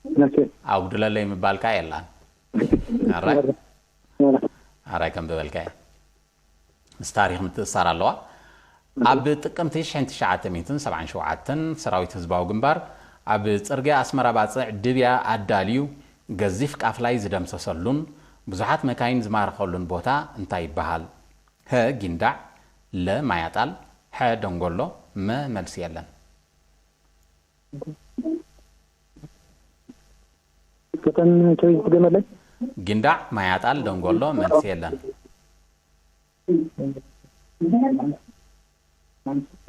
ነሲ ኣጉድለለይ ምባልካ የላን። ኣራይ ኣራይ ከም ዝበልካ እያ። ምስ ታሪኽ ምትእሳር ኣለዋ። ኣብ ጥቅምቲ ሽሕን ትሽዓተ ሚእትን ሰብዓን ሸውዓተን ሰራዊት ህዝባዊ ግንባር ኣብ ጽርግያ ኣስመራ ባጽዕ ድብያ ኣዳልዩ ገዚፍ ቃፍላይ ዝደምሰሰሉን ብዙሓት መካይን ዝማረኸሉን ቦታ እንታይ ይበሃል? ሀ ጊንዳዕ፣ ለ ማያጣል፣ ሐ ደንጎሎ፣ መ መልሲ የለን። ከተን ከይ ትገመለይ ጊንዳዕ፣ ማያጣል፣ ደንጎሎ መልሲ የለን።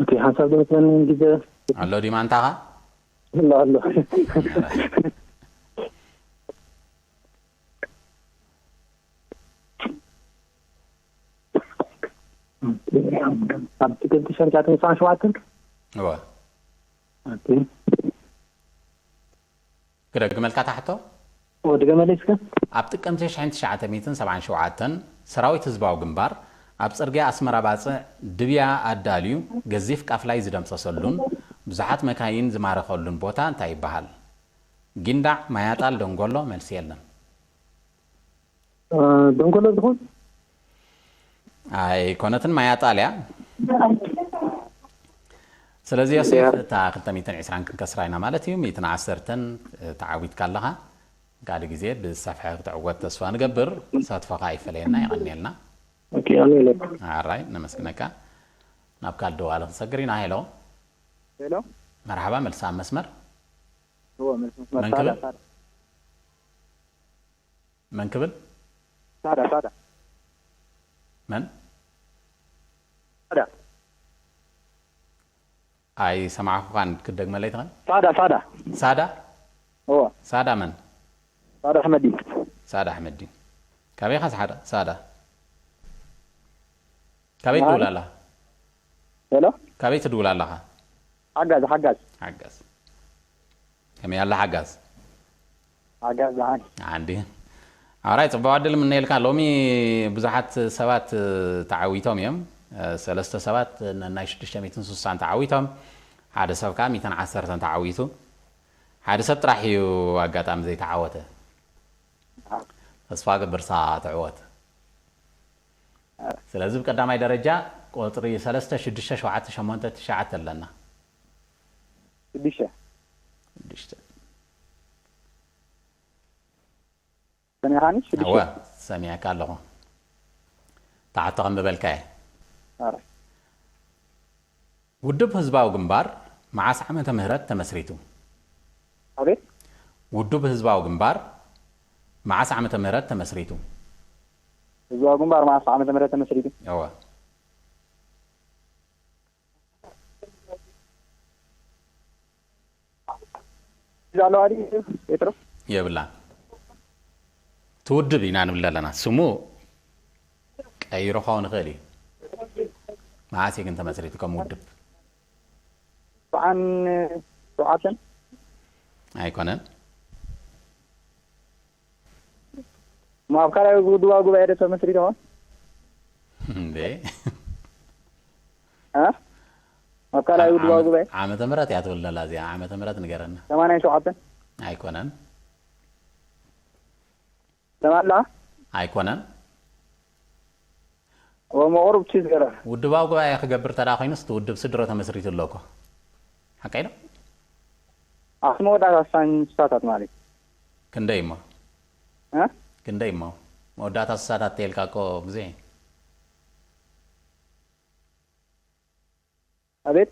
እቲ ሓንሳብ ደመትበኒ ግዜ ኣሎ ዲማ እንታኻ? ኣሎ ኣሎ ኣብ ትግል ትሸርጫ ትንሳን ሸዋትን እወ። ክደግመልካ ታሕቶ? ወድገመለይ እስከ ኣብ ጥቅምቲ ሽሕን ትሽዓተ ሚእትን ሰብዓን ሸውዓተን ሰራዊት ህዝባዊ ግንባር ኣብ ጽርግያ ኣስመራ ባጽዕ ድብያ ኣዳልዩ ገዚፍ ቃፍላይ ዝደምሰሰሉን ብዙሓት መካይን ዝማረኸሉን ቦታ እንታይ ይበሃል? ጊንዳዕ፣ ማያጣል፣ ደንጎሎ መልሲ የለን። ደንጎሎ ዝኹን ኣይኮነትን፣ ማያጣል እያ። ስለዚ ዮሴፍ እታ ክልተ ሚእትን ዕስራን ክንከስራ ኢና ማለት እዩ። ሚእትን ዓሰርተን ተዓዊትካ ኣለኻ። ካልእ ግዜ ብሰፍሐ ክትዕወት ተስፋ ንገብር። ተሳትፎኻ ኣይፈለየና፣ የቐንየልና። ኦኬ ኣሜን። ኣራይ ነመስግነካ። ናብ ካልእ ደዋሊ ክንሰግር ኢና። ሄሎ ሄሎ መርሓባ፣ መልሲ ኣብ መስመር። እዎ መልሲ መስመር መን ሳዳ ክብል? ሳዳ መን ክብል? ሳዳ ሳዳ መን? ሳዳ ኣይሰማዕኩኻን፣ ክትደግመለይ ትኽእል? ሳዳ ሳዳ ሳዳ? እዎ ሳዳ መን? ሳዳ ኣሕመዲን ሳዳ ኣሕመዲን። ካበይ ኢኻ ሳዳ? ሳዳ ካበይ መሃሪ? ትድውል ኣለኻ? ሄሎ ካበይ ትድውል ኣለኻ? ሓጋዝ ሓጋዝ ሓጋዝ። ከመይ ኣላ ሓጋዝ? ሓጋዝ ደሓን ዓንዲ ኣራይ፣ ጽቡቕ ዕድል ምነየልካ። ሎሚ ብዙሓት ሰባት ተዓዊቶም እዮም። ሰለስተ ሰባት ናይ ሽዱሽተ ሚእትን ስሳን ተዓዊቶም፣ ሓደ ሰብ ከዓ ሚእትን ዓሰርተን ተዓዊቱ። ሓደ ሰብ ጥራሕ እዩ ኣጋጣሚ ዘይተዓወተ። ተስፋ ገብር ሳ ትዕወት። ስለዚ ብቀዳማይ ደረጃ ቁፅሪ ሰለስተ ሽዱሽተ ሸውዓተ ሸሞንተ ትሽዓተ ኣለና። ሽዱሽተ ሽዱሽተ ሰሚኻኒ እወ ሽዱሽተ ሰሚዐካ ኣለኹ። ተሓቶ ከም ዝበልካ እየ። ኣረ ውድብ ህዝባዊ ግንባር መዓስ ዓመተ ምህረት ተመስሪቱ? ኣቤት ውድብ ህዝባዊ ግንባር መዓስ ዓመተ ምህረት ተመስሪቱ? ህዝባዊ ግንባር መዓስ ዓመተ ምህረት ተመስሪቱ? እወ ሒዛ ኣለዋ ድዩ ጴጥሮስ? የብላን። ትውድብ ኢና ንብል ኣለና። ስሙ ቀይሩ ክኸውን ይኽእል እዩ። መዓስ እዩ ግን ተመስሪቱ ከም ውድብ? ሰብዓን ሸውዓተን ኣይኮነን። እሞ ኣብ ካልኣይ ውድባዊ ጉባኤ ዶ ተመስሪቱ ይኸውን? እንዴ ካልኣይ ውድባዊ ጉባኤ ዓመተ ምህረት እያ ትብል ዘላ እዚኣ። ዓመተ ምህረት ንገረና። ሰማንያን ሸውዓተን። ኣይኮነን። ሰማላ? ኣይኮነን። ወመቑሩብ ቺዝ ገረ። ውድባዊ ጉባኤ ክገብር ተዳ ኮይኑስ እቲ ውድብ ስድሮ ተመስሪቱ ኣሎ እኮ። ሓቀይ ዶ? ኣስመ ወዳት ኣስታን ስሳታት ማለት። ክንደይ እሞ? እ? ክንደይ እሞ? መወዳእታ ስሳታት ተልካ እኮ ግዜ። ኣቤት?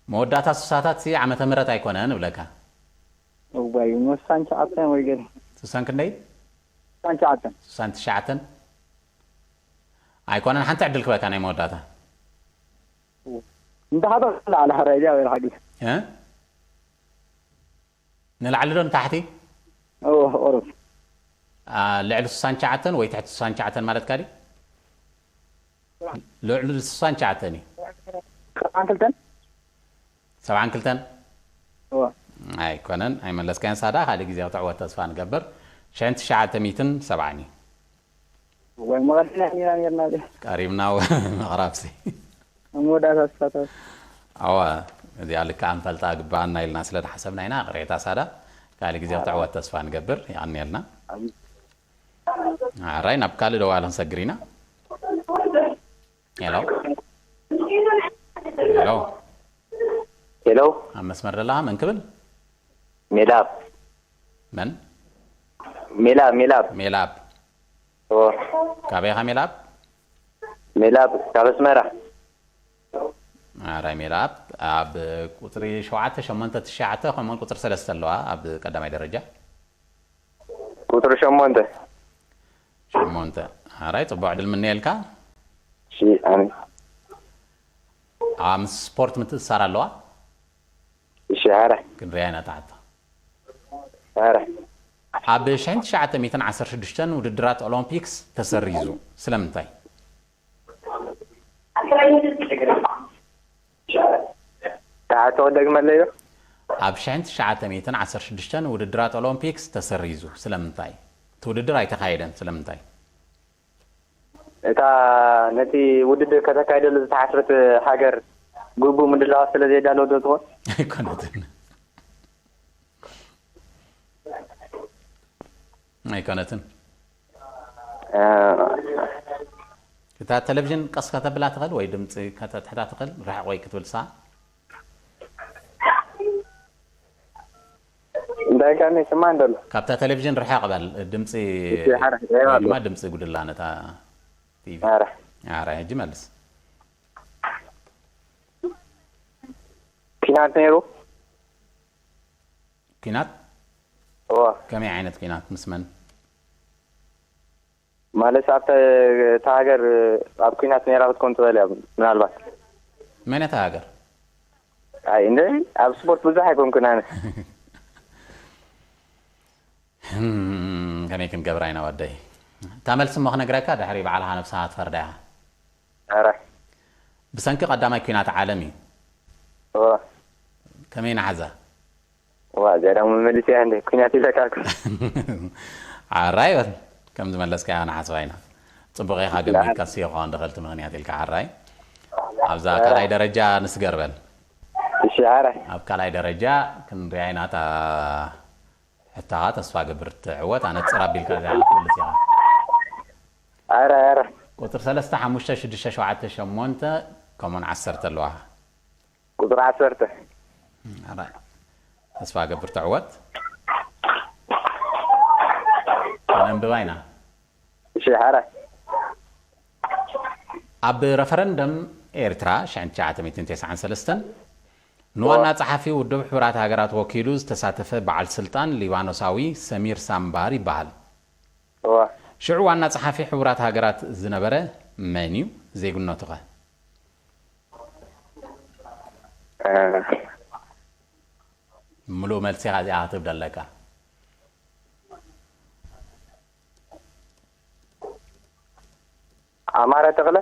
መወዳእታ ስሳታት ሲ ዓመተ ምህረት ኣይኮነን እብለካ። እዋይ፣ ወሳን ሸዓተን ወይ ገለ። ስሳን ክንደይ? ወሳን ሸዓተን። ስሳን ትሽዓተን? ኣይኮነን፣ ሓንቲ ዕድል ክበካ ናይ መወዳእታ። እንተ ሓደ ላዕሊ ሕራይ ድያ ወይ ሓግዝ? እ? ንላዕሊ ዶ ንታሕቲ? እዎ፣ ቁሩብ። አ፣ ልዕሊ ስሳን ትሽዓተን ወይ ትሕቲ ስሳን ትሽዓተን ማለትካ ድዩ? ልዕሊ ስሳን ትሽዓተን እዩ። ሰብዓን ክልተን? ሰብዓን ክልተን? እዎ። ኣይኮነን፣ ኣይመለስካዮን ሳዳ፣ ካልእ ግዜ ክትዕወት ተስፋ ንገብር። ሽሕን ትሽዓተ ሚእትን ሰብዓን እዩ። ወይ መቐዲና ኢና ነርና። ቀሪብና መቕራብሲ። ኣብ መወዳእታ ስሳታት። ኣዋ፣ እዚኣ ልክዓ ንፈልጣ ግባኣና ኢልና ስለ ዝሓሰብና ኢና፣ ቅሬታ ሳዳ። ካልእ ግዜ ክትዕወት ተስፋ ንገብር፣ የቐንየልና። ኣራይ፣ ናብ ካልእ ደዋሊ ክንሰግር ኢና። ሄሎ። ሄሎ። ሄሎ። ኣብ መስመር ደለኻ መን ክብል? ሜላብ። መን? ሜላብ፣ ሜላብ። ሜላብ። ኦ። ካበይ ኢኻ ሜላብ? ሜላብ፣ ካብ ኣስመራ። ኣራይ ሜላብ፣ ኣብ ቁጽሪ ሸውዓተ፣ ሸሞንተ፣ ትሽዓተ፣ ከምኡውን ቁጽሪ ሰለስተ ኣለዋ ኣብ ቀዳማይ ደረጃ። ቁጽሪ ሸሞንተ። ሸሞንተ። ኣራይ፣ ጽቡቕ ዕድል ምነየልካ። እሺ፣ ኣሜን። ኣብ ምስ ስፖርት ምትእስሳር ኣለዋ? እሺ፣ ኣራይ። ክንሪኣ ኢና እታ ሕቶ። ኣራይ። ኣብ ሽሕን ትሽዓተ ሚእትን ዓሰርተ ሽዱሽተን ውድድራት ኦሎምፒክስ ተሰሪዙ። ስለምንታይ? እታ ሕቶ ክደግመለይ ዶ? ኣብ ሽሕን ትሽዓተ ሚእትን ዓሰርተ ሽዱሽተን ውድድራት ኦሎምፒክስ ተሰሪዙ። ስለምንታይ? እቲ ውድድር ኣይተኻየደን። ስለምንታይ? እታ ነቲ ውድድር ከተካይደሉ ዝተሓስበት ሃገር ግቡእ ምድላዋት ስለ ዘየዳለወት ዶ ትኾን? ኣይኮነትን። ኣይኮነትን። እ፣ እታ ቴሌቪዥን ቀስ ከተብላ ትኽእል ወይ ድምፂ ከተትሕታ ትኽእል፣ ርሕቕ ወይ ክትብል ትስኣ። እንታይ ከ ይስማዕ እንተሎ? ካብታ ቴሌቪዥን ርሕቕ በል፣ ድምፂ እሺ፣ ሓረ፣ ወይ ይስማዕ ድማ ኣሎ። ድምፂ ጉድላ ነታ ቲቪ። ሓረ። ሓረ፣ ሕጂ መልስ። ኲናት ነይሩ? ኲናት? እዋ። ከመይ ዓይነት ኲናት? ምስ መን? ማለት ኣብተ-፣ እታ ሃገር ኣብ ኲናት ነይራ ክትኮን ትኽእል እያ፣ ምናልባት። መን እታ ሃገር? ኣይ፣ እንደ ኣብ ስፖርት ብዙሕ ኣይኮንኩን ኣነ። ህም፣ ከመይ ክንገብራ ኢና ወደይ? እታ መልሲ እሞ ክነግረካ፣ ድሕሪ ባዕልኻ ነብስኻ ክትፈርዳ ኢኻ። ኧረ። ብሰንኪ ቀዳማይ ኲናት ዓለም እዩ። እዋ። ከመይ ንሓዛ? ዋ፣ እዚኣ ደሞ መመሊሰያ እንደ ኲናት ኢለካ እኮ። ዓራይ በል፣ ከም ዝመለስካያ ንሓስባ ኢና። ጽቡቕ ኢኻ ገሚትካ፣ ስዮ ክኸውን ዝኽእል እቲ ምኽንያት ኢልካ ዓራይ። ኣብዛ ካልኣይ ደረጃ ንስገር በል። እሺ፣ ዓራይ። ኣብ ካልኣይ ደረጃ ክንሪኣ ኢና እታ ሕቶኻ፣ ተስፋ ገብር ትዕወት። ኣነጽር ኣቢልካ እዚኣ ክትምልስ ኢኻ። ዓራይ፣ ዓራይ። ቁጽሪ ሰለስተ፣ ሓሙሽተ፣ ሽዱሽተ፣ ሸውዓተ፣ ሸሞንተ፣ ከምኡውን ዓሰርተ ኣለዋኻ። ቁጽሪ ዓሰርተ። ኣራይ። ተስፋ ገብር ትዕወት። ከነንብባ ኢና። እሺ፣ ሓራይ። ኣብ ረፈረንደም ኤርትራ ሽሕን ትሽዓተ ሚእትን ተስዓን ሰለስተን ንዋና ጸሓፊ ውድብ ሕቡራት ሃገራት ወኪሉ ዝተሳተፈ በዓል ስልጣን ሊባኖሳዊ ሰሚር ሳምባር ይበሃል። እዋ። ሽዑ ዋና ጸሓፊ ሕቡራት ሃገራት ዝነበረ መን እዩ? ዜግነቱ ኸ? እ። ምሉእ መልሲ ኢኻ እዚኣ ክትህብ ደለካ። ኣማረ ተኽለ?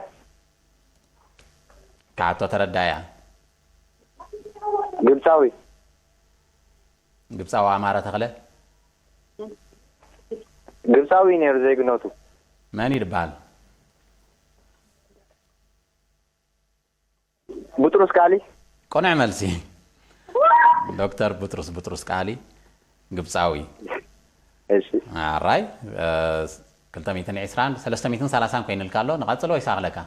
ካብ ሕቶ ተረዳእያ። ግብጻዊ። ግብጻዊ ኣማረ ተኽለ? ግብጻዊ እዩ ነይሩ ዜግነቱ። መን እዩ ዝበሃል? ቡጥሩስ ካሊ። ቅኑዕ መልሲ። ዶክተር ቡጥሩስ ቡጥሩስ ቃሊ ግብፃዊ። እሺ ኣራይ ክልተ ሚእትን ዕስራን ሰለስተ ሚእትን ሰላሳን ኮይኑልካ ኣሎ። ንቐፅል ወይስ ኣኽለካ?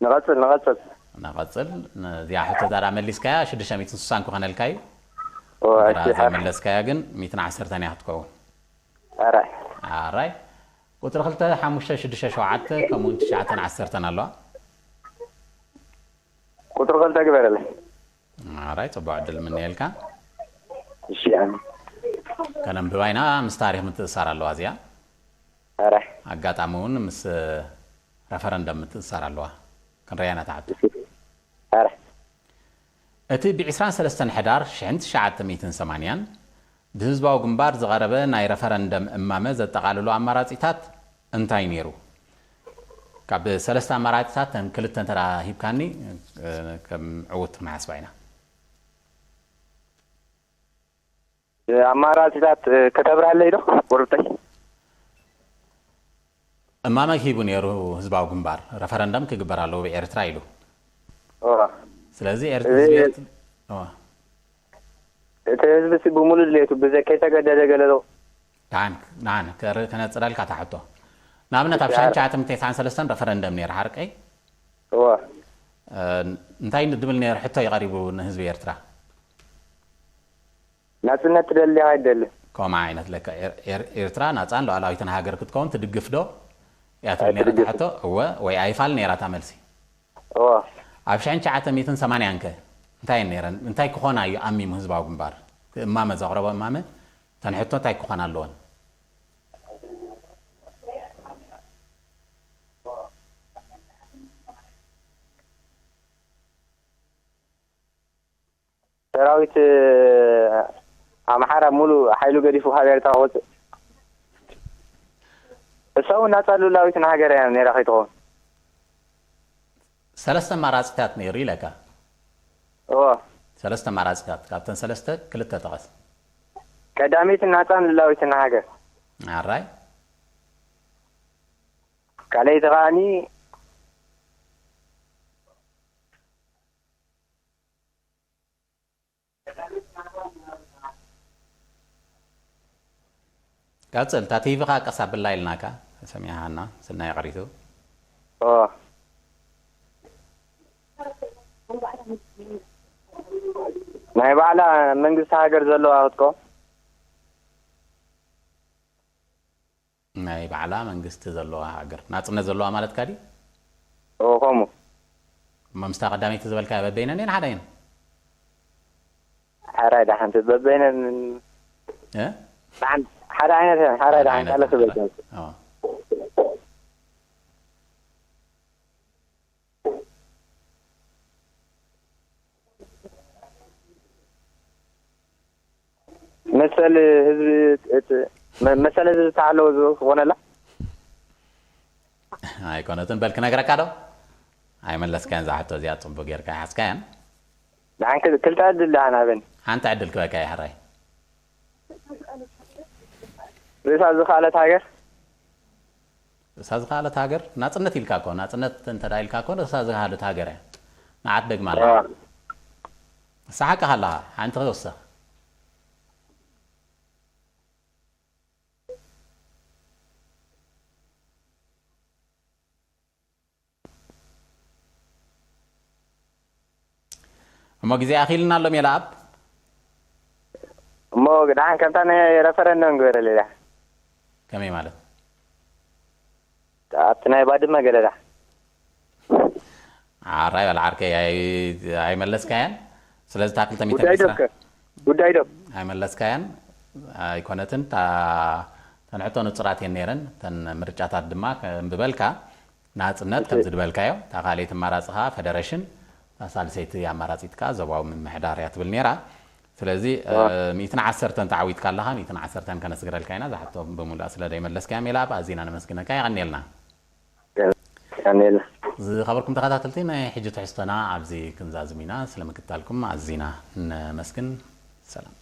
ንቐፅል ንቐፅል ንቐፅል። ነዚኣ ሕቶ ዛዳ መሊስካያ ሽዱሽተ ሚእትን ስሳን ክኾነልካ እዩ። ኦ፣ ዛዳ እሺ ሓ- ዘይመለስካያ ግን ሚእትን ዓሰርተን እያ ክትከውን። ኣራይ ኣራይ ቁፅሪ ክልተ ሓሙሽተ ሽዱሽተ ሸውዓተ ከምኡውን ትሽዓተን ዓሰርተን ኣለዋ። ቁፅሪ ክልተ ግበረለይ። ኣራይ ፅቡቅ ዕድል ምንየልካ። እሺ ኣነ ከነንብባ ኢና። ምስ ታሪክ ምትእሳር ኣለዋ እዚኣ። ኣራይ ኣጋጣሚ እውን ምስ ረፈረንደም ምትእሳር ኣለዋ። ክንረያ ኢና ተሓቶ። ኣራይ እቲ ብ ዕስራን ሰለስተን ሕዳር ሽሕን ትሽዓተ ሚእትን ሰማንያን ብህዝባዊ ግንባር ዝቐረበ ናይ ረፈረንደም እማመ ዘጠቓልሉ ኣማራጺታት እንታይ ነይሩ? ካብ ሰለስተ ኣማራጺታት ተን ክልተ እንተ ሂብካኒ ከም ዕውት ክንሓስባ ኢና። ኣማራፂታት ከተብራለይ ዶ? ወርብተይ እማመ ሂቡ ነይሩ ህዝባዊ ግንባር ረፈረንደም ክግበር ኣለዎ ብኤርትራ ኢሉ። ኦ፣ ስለዚ ኤርት- እዚ- ህዝቢ ኤርት- ኦ፣ እቲ ህዝቢ ሲ ብሙሉ ድሌቱ ብዘይ ከይተገደደ ገለ ዶ? ደሓን ደሓን ከር- ከነፅረልካ ታሕቶ ንኣብነት ኣብ ሻንቻ ትም ተስዓን ሰለስተን ረፈረንደም ነይሩ ሓርቀይ እወ እንታይ ድብል ነይሩ ሕቶ ይቐሪቡ ንህዝቢ ኤርትራ? ናፅነት ትደሊ ኣይደልን? ከምኡ ዓይነት ለካ ኤር- ኤር- ኤርትራ ናፃን ሉዓላዊትን ሃገር ክትከውን ትድግፍ ዶ እያ ትብል ነይራ ኣይትድግፍን። ታሕቶ እወ ወይ ኣይፋል ነይራ እታ መልሲ። እወ ኣብ ሽሕን ትሽዓተ ሚእትን ሰማንያን ከ እንታይ እየን ነይረን? እንታይ ክኾና እዩ ኣሚሙ ህዝባዊ ግንባር? እቲ እማመ ዘቕረቦ እማመ እተን ሕቶ እንታይ ክኾና ኣለወን? ሰራዊት ኣምሓራ ሙሉ ሓይሉ ገዲፉ ካብ ኤርትራ ክወፅእ እሳ እውን ናፃ ሉላዊት ንሃገር እያ ነይራ ከይትኸውን። ሰለስተ ኣማራፂታት ነይሩ ኢለካ። እዎ ሰለስተ ኣማራፂታት ካብተን ሰለስተ ክልተ ጠቐስ። ቀዳመይቲ ናፃን ሉላዊት ንሃገር ኣራይ ካልኣይቲ ከዓኒ ቀፅል እታ ቲቪኻ ቀስ ኣብላ ኢልናካ ሰሚዕሃና ስናይ ቀሪቱ ኦ ናይ ባዕላ መንግስቲ ሃገር ዘለዋ ክትኮ ናይ ባዕላ መንግስቲ ዘለዋ ሃገር ናፅነት ዘለዋ ማለትካ ድዩ? ኦ ከምኡ እሞ ምስታ ቀዳመይቲ ዝበልካ በበይነን እየን ሓደየን ሓራይ ዳሓንቲ በበይነን እ? ሓደ ዓይነት እየን ሓራይ ዳሓንቲ ዓይነት ኣለፍ በይነን ኦ። መሰል ህዝቢ እቲ- መ- መሰል ህዝቢ ዝተሓለወ ዝ- ክኾነላ ኣይኮነትን በል ክነግረካ ዶ? ኣይመለስካያን ዝሓቶ እዚኣ ፅቡቅ ጌርካ ይሓዝካያን። ንዓን ክል- ክልተ ዕድል ደኣ ናበኒ ሓንቲ ዕድል ክበካ ይሕራይ ርእሳ ዝኸኣለት ሃገር ርእሳ ዝኸኣለት ሃገር ናፅነት ኢልካ ኮ ናፅነት እንተ ኢልካ ኮ ርእሳ ዝኸኣለት ሃገር እያ። ንዓት ደግማ ኣላ አ፣ ንሳ ሓቅኻ ኣለኻ ሓንቲ ክወስኽ እሞ ግዜ ኣኺልና ኣሎ ሜላ ኣብ እሞ ደሓን ከምታ ናይ ረፈረንደም ግበረለያ ከመይ ማለት ኣብቲ ናይ ባድመ ገለዳ ዓራይ በል ዓርከይ ኣይ- ኣይመለስካያን ስለዚ እታ ክልተ ሚእቲ ጉዳይ ዶብ ከ ጉዳይ ዶብ ኣይመለስካያን ኣይኮነትን እታ ተንሕቶ ንፁራት እየን ነይረን እተን ምርጫታት ድማ ከም ዝበልካ ናፅነት ከምዚ ዝበልካዮ እታ ካልኣይቲ ኣማራፂ ከዓ ፈደረሽን እታ ሳልሰይቲ ኣማራፂት ከዓ ዞባዊ ምምሕዳር እያ ትብል ነይራ ስለዚ ሚእትን ዓሰርተን ተዓዊትካ ኣለካ ሚእትን ዓሰርተን ከነስግረልካ ኢና ዝሓቶ ብምሉኣ ስለ ዘይመለስካያ ሜላ ኣብ ኣዚና ነመስግነካ የቐኒየልና ዳንኤል ዝኸበርኩም ተኸታተልቲ ናይ ሕጂ ትሕዝቶና ኣብዚ ክንዛዝም ኢና ስለ ምክታልኩም ኣዚና ነመስግን ሰላም